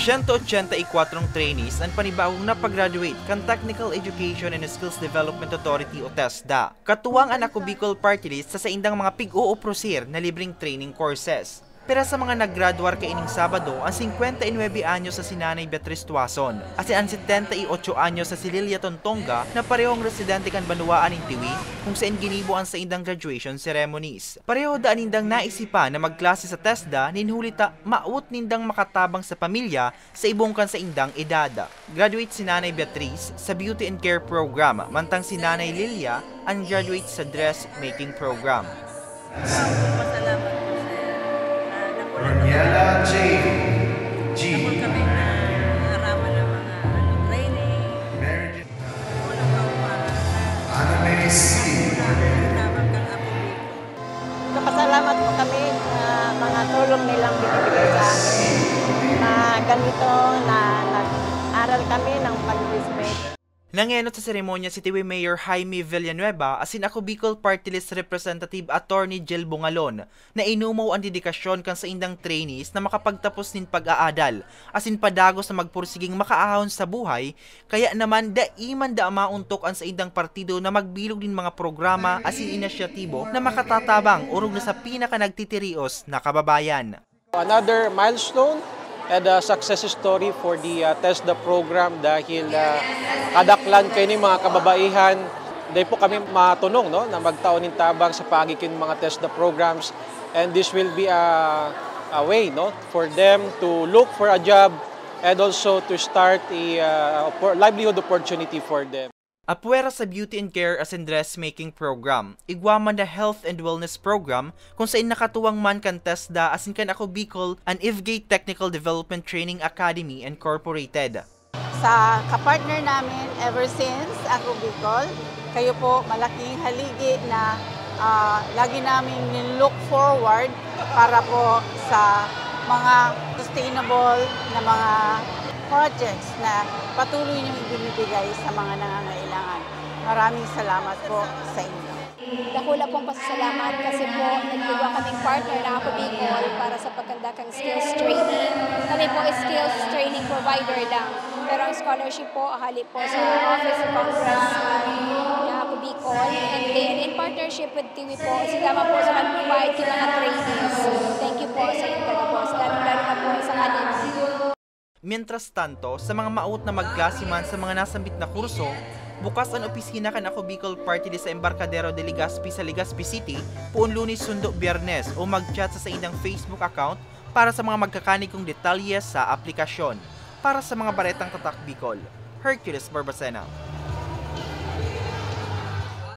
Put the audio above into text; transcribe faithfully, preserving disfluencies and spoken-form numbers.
Siyento ochenta y kwatro trainees an panibagong napag-graduate kan Technical Education and Skills Development Authority o TESDA. Katuwang an Ako Bicol Party List sa saindang mga pig-ooprosir na libreng training courses. Pira sa mga naggraduar kaining Sabado an singkwenta y nuebe anyos na si Nanay Beatriz Tuason, asin an setenta y ocho anyos na si Lilia Tontonga na parehong residente kan banwaan nin Tiwi, kung saen ginibo an saindang graduation ceremonies. Pareho daa nindang naisipan na magklase sa TESDA nin huli ta maawot nindang makatabang sa pamilya sa ibong kan saindang edad. Graduate si Nanay Beatriz sa Beauty and Care Program, mantang si Nanay Lilia an graduate sa Dressmaking Program. Pasalamat po, sir. Ah, nakulat ako. Daniela J. G. Nakulat kami na harapan ng mga, ano, training. Mary Jane. Ako lang ako para sa Ana May C. Tabang kang Ako Bicol. Nagpapasalamat po kami sa mga tulong nilang binibigay sa amin na ganito na nag-aral kami ng pag-graduate. Nangenot sa seremonya si Tiwi Mayor Jaime Villanueva asin Ako Bicol Party List Representative Attorney Jel Bungalon na inumaw an dedikasyon kan saindang trainees na makapagtapos nin pag-aadal asin padagos na magpursiging makaahon sa buhay, kaya naman dai man daa maontok an saindang partido na magbilog nin mga programa asin inisyatibo na makatatabang orog na sa pinakanagtitirios na kababayan. Another milestone and a success story for the uh, TESDA program dahil uh, kadaklan kayo ni mga kababaihan. Dahil po kami matunong no, na magtao nin tabang sa paagi kin mga TESDA programs, and this will be a, a way no, for them to look for a job and also to start a uh, oppor- livelihood opportunity for them. Apwera sa Beauty and Care asin Dressmaking Program, igwa man na Health and Wellness Program kung sain nakatuwang man kan TESDA asin kan Ako Bicol an Ivgay Technical Development Training Academy Incorporated. Sa kapartner namin ever since, Ako Bicol, kayo po malaking haligi na ah, lagi naming nilook forward para po sa mga sustainable na mga projects na patuloy niyong ibinibigay sa mga nangangailangan. Maraming salamat po sa inyo. Dakula pong pasasalamat kasi po nagduwa kaming partner na Ako Bicol para sa paghanda kan skills training. Kami po is skills training provider lang. Pero ang scholarship po, hali po sa Office of Congress na Ako Bicol. And then, in partnership with Tiwi po, sila man po sa mag-provide sa mga trainings. Thank you po sa inyo talaga po. Lalo-lalo na po sa kanila. Mientras tanto, sa mga maot na magklase man sa mga nasambit na kurso, bukas an opisina kan Ako Bicol Party List sa Embarcadero de Legazpi sa Legazpi City, poon Lunes sundo Biyernes, o mag-chat sa saindang Facebook account para sa mga magkakanigong detalye sa aplikasyon. Para sa mga baretang Tatak Bicol, Hercules Barbacena.